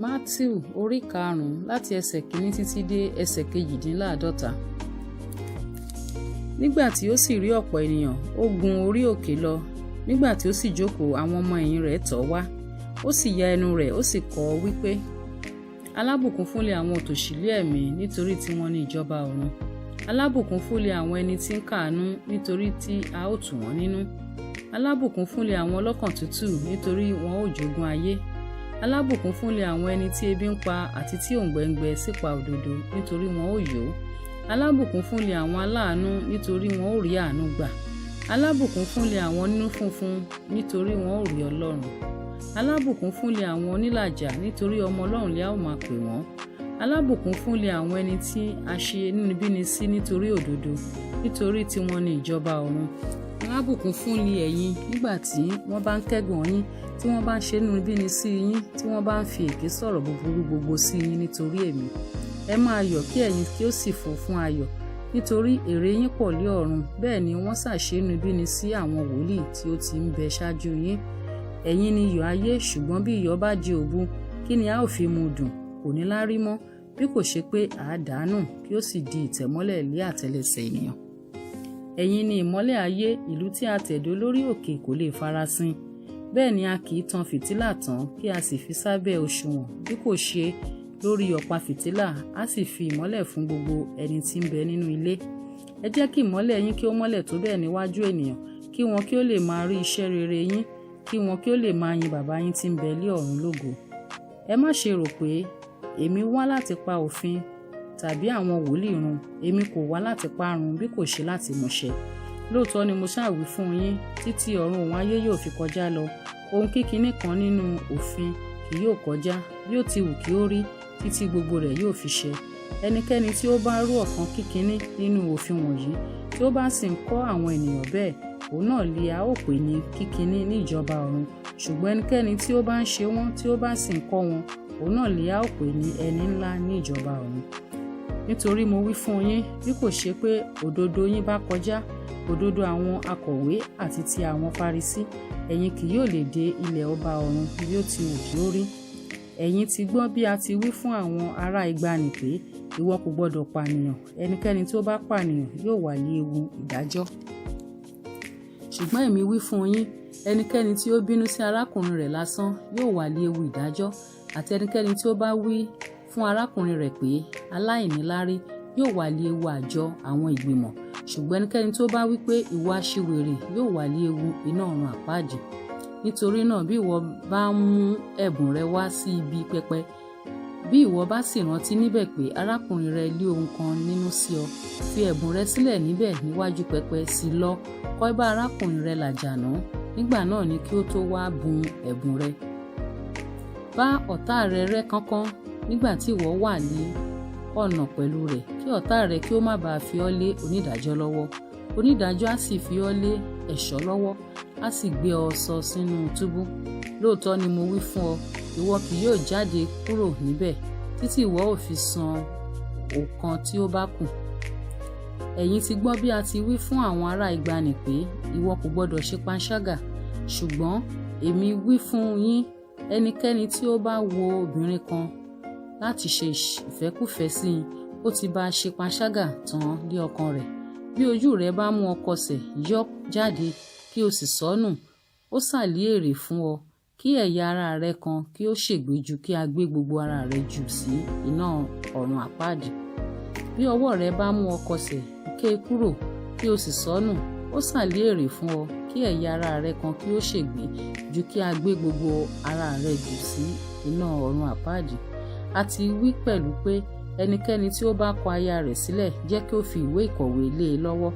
Mátíù orí karùn-ún, láti ẹsẹ̀ kìíní títí dé ẹsẹ̀ 48. Nígbà tí ó sì rí ọ̀pọ̀ ènìyàn, ó gun orí òkè lọ. Nígbà tí ó sì jókòó, àwọn ọmọ ẹ̀yìn rẹ̀ tọ̀ ọ́ wá. Ó sì ya ẹnu rẹ̀, ó sì kọ́ wípé, alábùkún fún li àwọn òtòṣì ní ẹ̀mí, nítorí tí wọ́n ní ìjọba ọ̀run. Alábùkún fún li àwọn ẹni tí ń káàánú, nítorí tí a ó tù wọ́n nínú. Alábùkún fún li àwọn ọlọ́kàn tútù, nítorí wọn ó jogún ayé. Alábùkún fún li àwọn ẹni tí ebi ń pa àti tí òǹgbẹ ń gbẹ sípa òdodo, nítorí wọn ó yó. Alábùkún fún li àwọn aláàánú, nítorí wọn ó rí àánú gbà. Alábùkún fún li àwọn onínú funfun, nítorí wọn ó rí Ọlọ́run. Alábùkún fún li àwọn onílàjà, nítorí ọmọ Ọlọ́run li a ó máa pè wọ́n. Alábùkún fún li àwọn ẹni tí a ṣe inúnibíni sí nítorí òdodo, nítorí tí wọ́n ní ìjọba ọ̀run. Alábùkún fún li ẹ̀yin nígbà tí wọ́n bá ń kẹ́gàn yín, tí wọ́n bá ń ṣe inúnibíni sí yín, tí wọ́n bá ń fi èké sọ̀rọ̀ búburú gbogbo sí yín nítorí èmi. Ẹ máa yọ̀, kí ẹ̀yin kí ó sì fò fún ayọ̀, nítorí èrè yín pọ̀ lé ọ̀run. Bẹ́ẹ̀ ni wọ́n ṣàṣe inúnibíni sí àwọn wòlíì tí ó ti ń bẹ ṣáájú yín. Ẹ̀yin ni iyọ̀ ayé, ṣùgbọ́n bí iyọ̀ bá di òbu, kí ni a ó fi mú dùn? Kò ní láárí mọ́, bí kò ṣe pé a dànù kí ó sì di ìtẹ̀mọ́lẹ̀ lé àtẹ́lẹsẹ̀ ènìyàn. Ẹ̀yin ni ìmọ́lẹ̀ ayé. Ìlú tí a tẹ̀dó lórí òkè kò lè farasin. Bẹ́ẹ̀ ni a kì í tan fìtílà tán kí a sì fi sábẹ́ òṣùwọ̀n, bí kò ṣe lórí ọ̀pá fìtílà, a sì fi ìmọ́lẹ̀ fún gbogbo ẹni tí ń bẹ nínú ilé. Ẹ jẹ́ kí ìmọ́lẹ̀ yín kí ó mọ́lẹ̀ tó bẹ́ẹ̀ níwájú ènìyàn, kí wọn kí ó lè máa rí iṣẹ́ rere yín, kí wọn kí ó lè máa yin Bàbá yín tí ń bẹ lé ọ̀run lógo. Ẹ má ṣe rò pé èmi wá láti pa òfin tàbí àwọn wòlíì run. Èmi kò wá láti parun, bí kò ṣe láti múṣẹ. Lóòótọ́ ni mo ṣáà wí fún yín, títí ọ̀run òun ayé yóò fi kọjá lọ, ohun kíkiní kan nínú òfin kì yóò kọjá, bí ó ti wù kí ó rí, títí gbogbo rẹ̀ yóò fi ṣẹ. Ẹnikẹ́ni tí ó bá rú ọ̀kan kíkiní nínú òfin wọ̀nyí, tí ó bá sì ń kọ́ àwọn ènìyàn bẹ́ẹ̀, òun náà li a ó pè ní kíkiní ní ìjọba ọ̀run. Ṣùgbọ́n ẹnikẹ́ni tí ó bá ń ṣe wọ́n, tí ó bá sì ń kọ́ wọn, òun náà li a ó pè ní ẹni ńlá ní ìjọba ọ̀run. Nítorí mo wí fún yín, bí kò ṣe pé òdodo yín bá kọjá òdodo àwọn akọ̀wé àti ti àwọn Farisí, ẹ̀yin kì yóò lè dé ilẹ̀ ọba ọ̀run, bí ó ti wù kí ó rí. Ẹ̀yin ti gbọ́ bí a ti wí fún àwọn ará ìgbàanì pé, ìwọ kò gbọdọ̀ pànìyàn, ẹnikẹ́ni tí ó bá pànìyàn yóò wà ní ewu ìdájọ́. Ṣùgbọ́n èmi wí fún yín, ẹnikẹ́ni tí ó bínú sí arákùnrin rẹ̀ lásán yóò wà ní ewu ìdájọ́, àti ẹnikẹ́ni tí ó bá wí fún arákùnrin rẹ̀ pé, aláìníláárí, yóò wà ní ewu àjọ àwọn ìgbìmọ̀. Ṣùgbọ́n ẹnikẹ́ni tí ó bá wí pé, ìwọ aṣiwèrè, yóò wà ní ewu iná ọ̀run àpáàdì. Nítorí náà, bí ìwọ bá ń mú ẹ̀bùn rẹ wá sí ibi pẹpẹ, bí ìwọ bá sì rántí níbẹ̀ pé arákùnrin rẹ lé ohun kan nínú sí ọ, fi ẹ̀bùn rẹ sílẹ̀ níbẹ̀ níwájú pẹpẹ, sì lọ kọ́ bá arákùnrin rẹ làjà ná. Nígbà náà ni kí ó tó wá bùn ẹ̀bùn rẹ. Bá ọ̀tá rẹ rẹ́ kánkán nígbà tí ìwọ wà ní ọ̀nà pẹ̀lú rẹ̀, kí ọ̀tá rẹ kí ó má bàa fi ọ́ lé onídàájọ́ lọ́wọ́. Onídàájọ́ á sì fi ọ́ lé ẹ̀ṣọ́ lọ́wọ́, á sì gbé ọ sọ sínú túbú. Lóòótọ́ ni mo wí fún ọ, ìwọ kì yóò jáde kúrò níbẹ̀ títí ìwọ ò fi san ọ̀kan tí ó bá kù. Ẹ̀yin ti gbọ́ bí a ti wí fún àwọn ará ìgbàanì pé, ìwọ kò gbọdọ̀ ṣe panṣágà. Ṣùgbọ́n èmi wí fún yín, ẹnikẹ́ni tí ó bá wo obìnrin kan láti ṣe ìfẹ́kúfẹ̀ẹ́ sí i, ó ti bá a ṣe panṣágà tán lé ọkàn rẹ̀. Bí ojú rẹ bá mú ọ kọsẹ̀, yọ́ jáde kí o sì sọnù. Ó sàn lé èrè fún ọ kí ẹ̀yà ara rẹ kan kí ó ṣègbé ju kí a gbé gbogbo ara rẹ jù sí iná ọ̀run àpáàdì. Bí ọwọ́ rẹ bá mú ọ kọsẹ̀, ké e kúrò kí o sì sọnù. Ó sàn lé èrè fún ọ kí ẹ̀yà ara rẹ kan kí ó ṣègbé ju kí a gbé gbogbo ara rẹ jù sí iná ọ̀run àpáàdì. A ti wí pẹ̀lú pé, ẹnikẹ́ni tí ó bá kọ aya rẹ̀ sílẹ̀, jẹ́ kí ó fi ìwé ìkọ̀wé lé e lọ́wọ́.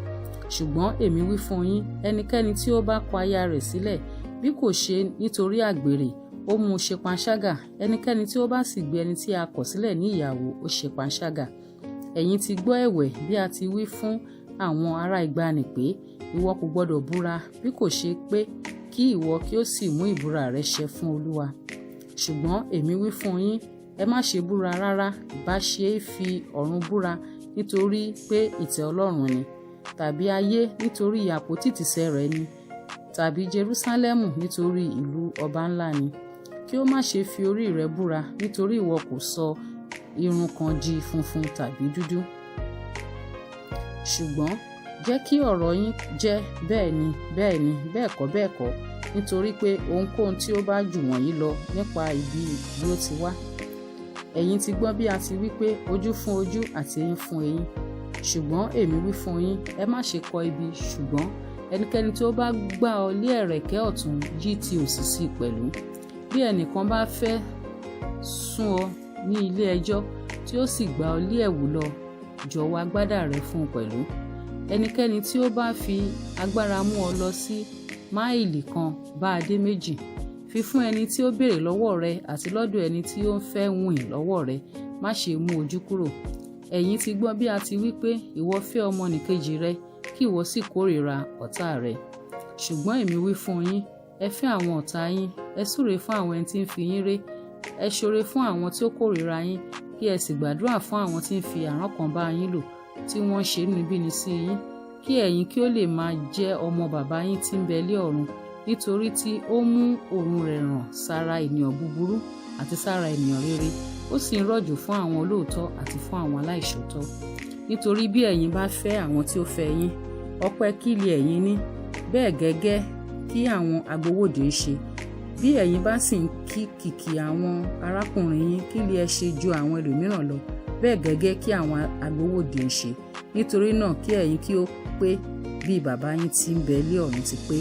Ṣùgbọ́n èmi wí fún yín, ẹnikẹ́ni tí ó bá kọ aya rẹ̀ sílẹ̀, bí kò ṣe nítorí àgbèrè, ó mú un ṣe panṣágà. Ẹnikẹ́ni tí ó bá sì gbé ẹni tí a kọ̀ sílẹ̀ ní ìyàwó, ó ṣe panṣágà. Ẹ̀yin ti gbọ́ ẹ̀wẹ̀ bí a ti wí fún àwọn ará ìgbàanì pé, ìwọ kò gbọdọ̀ búra, bí kò ṣe pé kí ìwọ kí ó sì mú ìbúra rẹ ṣẹ fún Olúwa. Ṣùgbọ́n èmi wí fún yín, ẹ má ṣe búra rárá, ìbá ṣe é fi ọ̀run búra, nítorí pé ìtẹ́ Ọlọ́run ni, tàbí ayé, nítorí àpótí ìtìsẹ̀ rẹ̀ ni, tàbí Jerúsálẹ́mù, nítorí ìlú ọba ńlá ni. Kí Kí ó má ṣe fi orí rẹ búra, nítorí ìwọ kò sọ irun kan di funfun tàbí dúdú. Ṣùgbọ́n jẹ́ kí ọ̀rọ̀ yín jẹ́ bẹ́ẹ̀ ni, bẹ́ẹ̀ ni, bẹ́ẹ̀ kọ́, bẹ́ẹ̀ kọ́, nítorí pé ohunkóhun tí ó bá jù wọ̀nyí lọ, nípa ibi ni ó ti wá. Ẹ̀yin ti gbọ́ bí a ti wí pé, ojú fún ojú àti eyín fún eyín. Ṣùgbọ́n èmi wí fún yín, ẹ má ṣe kọ ibi, ṣùgbọ́n ẹnikẹ́ni tí ó bá gbá ọ lé ẹ̀rẹ̀kẹ́ ọ̀tún, yí ti òsì sí i pẹ̀lú. Bí ẹnìkan bá fẹ́ sùn ọ́ ní ilé ẹjọ́, tí ó sì gbá ọ lé ẹ̀wù lọ, jọ̀wọ́ agbádá rẹ̀ fún un pẹ̀lú. Ẹnikẹ́ni tí ó bá fi agbára mú ọ lọ sí máìlì kan, bá a dé 2. Fi fún ẹni tí ó béèrè lọ́wọ́ rẹ, àti lọ́dọ̀ ẹni tí ó ń fẹ́ wìn lọ́wọ́ rẹ, má ṣe mú ojú kúrò. Ẹ̀yin ti gbọ́ bí a ti wí pé, ìwọ fẹ́ ọmọnìkejì rẹ, kí ìwọ sì kórìíra ọ̀tá rẹ. Ṣùgbọ́n èmi wí fún yín, ẹ fẹ́ àwọn ọ̀tá yín, ẹ súre fún àwọn ẹni tí ń fi yín ré, ẹ ṣoore fún àwọn tí ó kórìíra yín, kí ẹ sì gbàdúrà fún àwọn tí ń fi àrankàn bá yín lò, tí wọ́n ń ṣe inúnibíni sí yín, kí ẹ̀yin kí ó lè máa jẹ́ ọmọ bàbá yín tí ń bẹ lé ọ̀run, nítorí tí ó mú oòrùn rẹ̀ ràn sára ènìyàn búburú àti sára ènìyàn rere, ó sì ń rọ̀jò fún àwọn olóòótọ́ àti fún àwọn aláìṣòótọ́. Nítorí bí ẹ̀yin bá fẹ́ àwọn tí ó fẹ́ yín, ọpẹ́ kí li ẹ̀yin ní? Bẹ́ẹ̀ gẹ́gẹ́ kí àwọn agbowóde ń ṣe. Bí ẹ̀yin bá sì ń kí kìkì àwọn arákùnrin yín, kí li ẹ ṣe ju àwọn ẹlòmíràn lọ? Bẹ́ẹ̀ gẹ́gẹ́ kí àwọn agbowóde ń ṣe. Nítorí náà, kí ẹ̀yin kí ó pé bí bàbá yín tí ń bẹ lé ọ̀run ti pé.